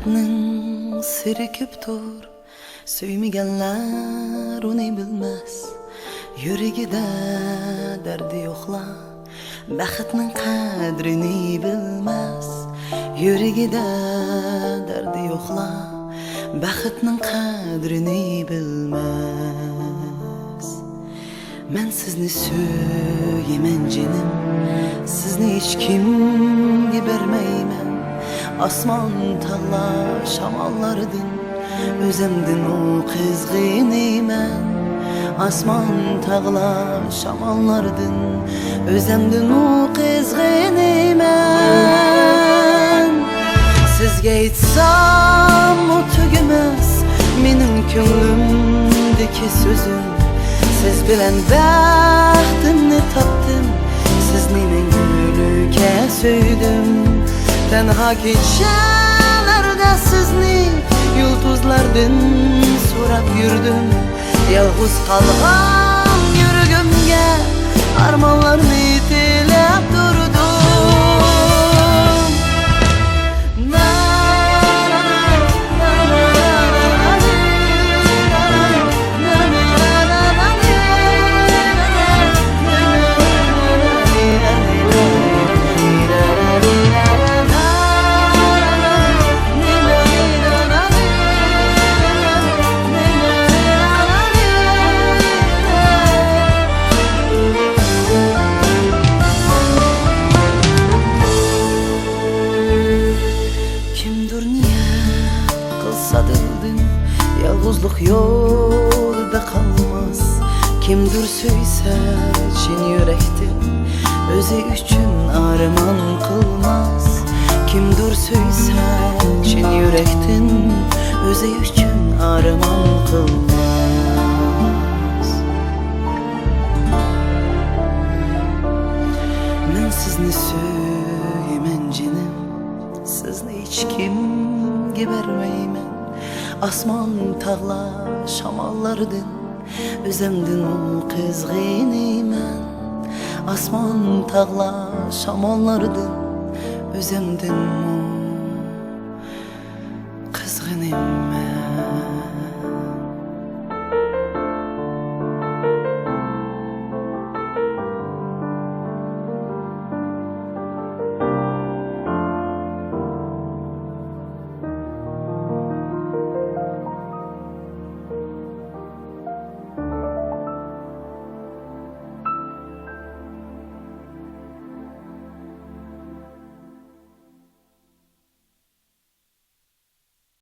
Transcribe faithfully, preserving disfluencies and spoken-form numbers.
نىڭ سىرى كۆپتۇر، سۆيمىگەنلەر ئۇنى بىلمەس. يۈرىكىدە دەردى يوقلار بەختنىڭ قەدرىنى بىلمەس. يۈرىكىدە دەردى يوقلار بەختنىڭ قەدرىنى بىلمەس. مەن سىزنى سۆيىمەن جېنىم، سىزنى ھېچكىمگە بەرمەيمەن. ئاسمان، تاغلار، شاماللاردىن ئۆزەمدىنمۇ قىزغىنىمەن. ئاسمان، تاغلار، شاماللاردىن ئۆزەمدىنمۇ قىزغىنىمەن. سىزگە ئېيتساممۇ تۈگىمەس مېنىڭ كۆڭلۈمدىكى سۆزۈم. سىز بىلەن بەختىمنى تاپتىم، سىزنى مەڭگۈلۈككە سۆيدۈم. تەنھا كېچىلەردە سىزنى يۇلتۇزلاردىن سوراپ يۈردۈم. يالغۇز قالغان يۈرىكىمگە ئارمانلارنى تىلەپ تۇردۇم. كىمدۇر نىيەت قىلسا دىلدىن، يالغۇزلۇق يولىدا قالماس. كىمدۇر سۆيسە چىن يۈرەكتىن، ئۆزى ئۈچۈن ئارمان قىلماس. كىمدۇر سۆيسە چىن يۈرەكتىن، ئۆزى ئۈچۈن ئارمان قىلماس. مەن سىزنى سۆيىمەن جېنىم، سىزنى ھېچكىمگە بەرمەيمەن. ئاسمان، تاغلار، شاماللاردىن ئۆزەمدىنمۇ قىزغىنىمەن. ئاسمان، تاغلار، شاماللاردىن ئۆزەمدىنمۇ قىزغىنىمەن.